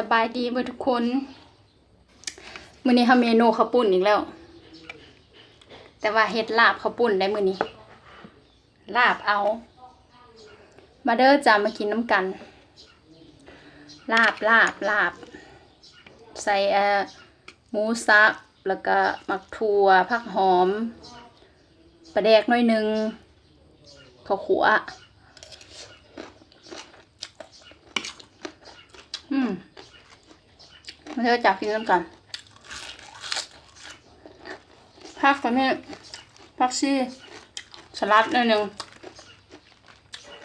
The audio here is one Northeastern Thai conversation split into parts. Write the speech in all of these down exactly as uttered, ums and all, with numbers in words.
สบายดีเบิดทุกคน มื้อนี้เฮาเมนูข้าวปุ้นอีกแล้ว แต่ว่าเฮ็ดลาบข้าวปุ้นได้มื้อนี้ ลาบเอา มาเด้อจ้า มากินนำกัน ลาบ ลาบ ลาบ ใส่ เอ่อ หมูสับ แล้วก็หมากถั่ว ผักหอม ปลาแดกหน่อยหนึ่ง ข้าวคั่ว อืม มาเด้อจ้า กินนำกัน ผักก็มี ผักชี สลัดหน่อยหนึ่ง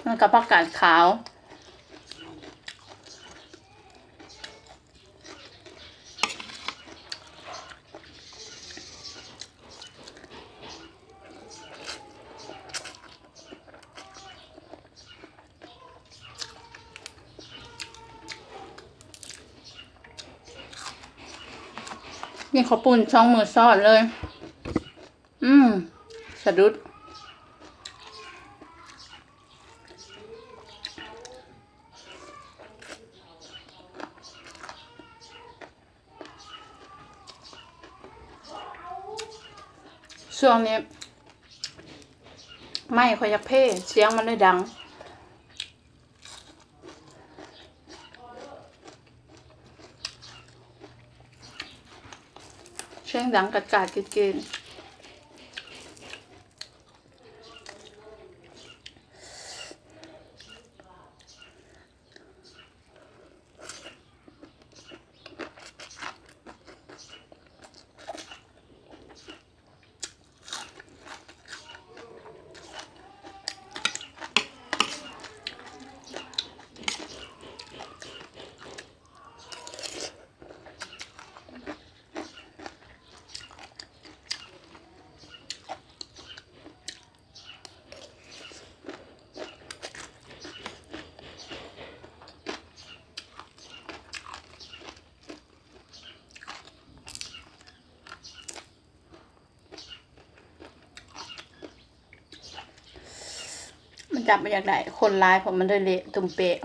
แล้วก็ผักกาดขาว กินข้าวปุ้นสองมื้อซ้อนเลย อืม สะดุด ช่วงนี้ ไมค์ข้อยอยากเพ เสียงมันเลยดัง เสียงดังกัดกาดกินกิน มันจับมาจากไหน คนร้ายผมมันเลยเละตุ่มเปะ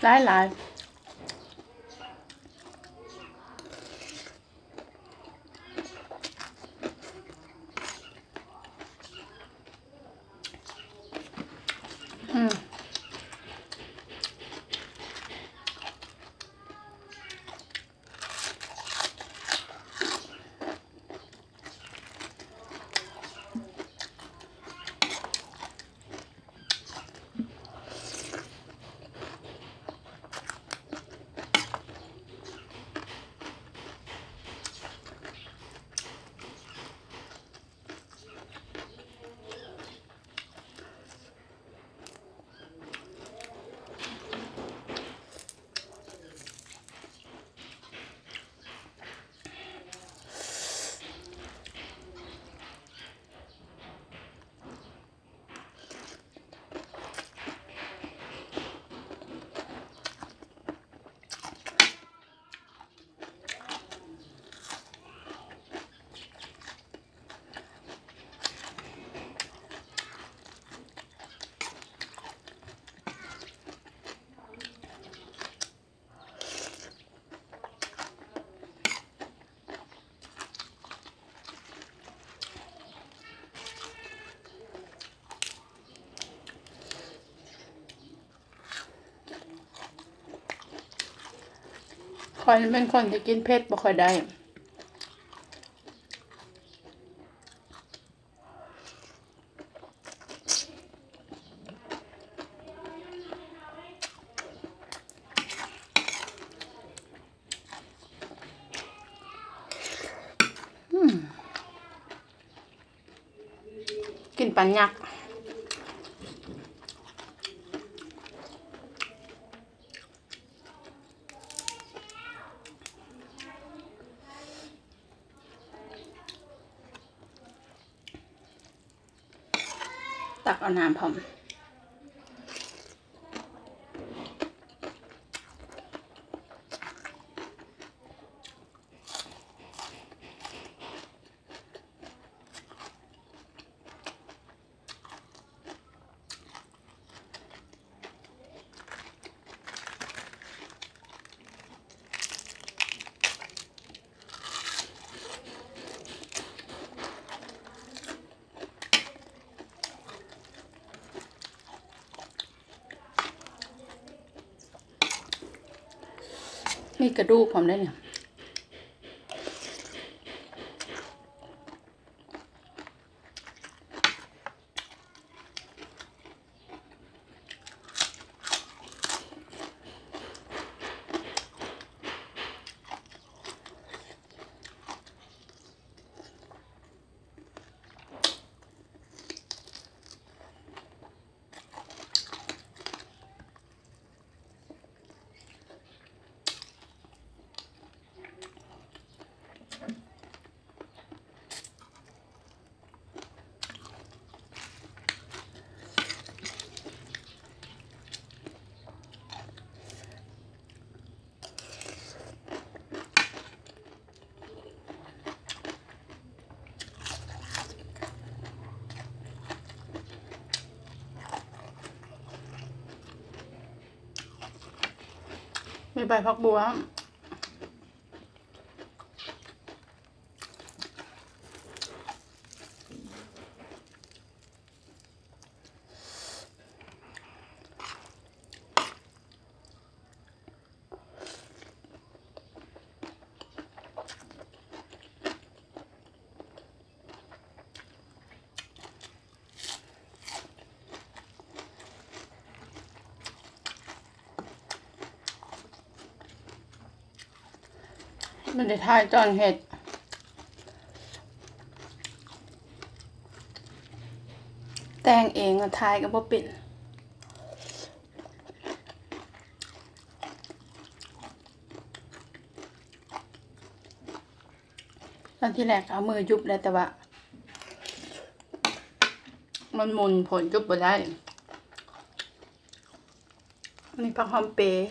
หลายหลาย อืม ข้อยเป็นคนที่กินเผ็ดบ่ค่อยได้ อืม กินปานยักษ์ ตักเอาน้ำพร้อม มีกระดูกพร้อมได้เนี่ย มีใบผักบัว มันได้ถ่ายตอนเฮ็ด แต่งเองอะ ถ่ายก็บ่เป็น ตอนที่แรกเอามือยุบแล้ว แต่ว่า มันหมุนผลยุบบ่ได้ อันนี้ผักหอมเปย์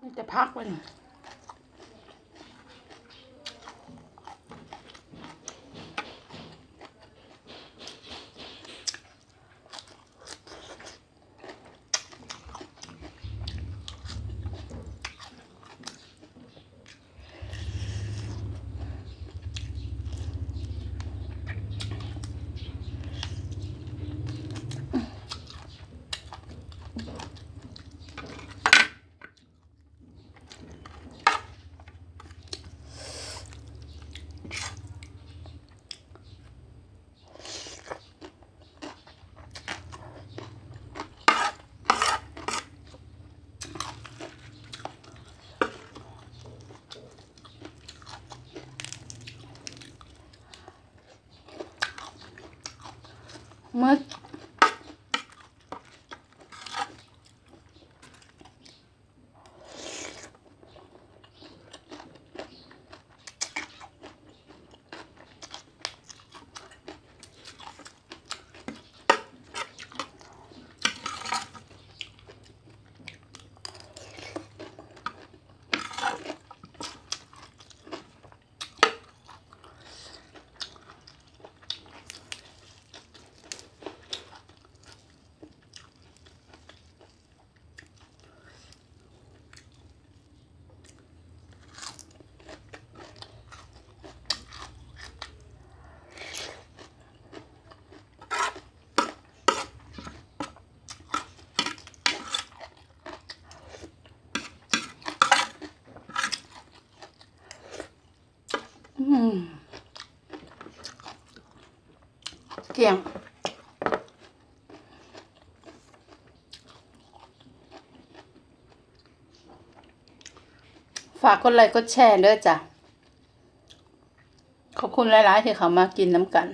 มีแต่ผักเลย หมด เ อืม เกลี้ยง ฝากกดไลค์กดแชร์เด้อจ้ะ ขอบคุณหลายๆที่เขามากินนำกัน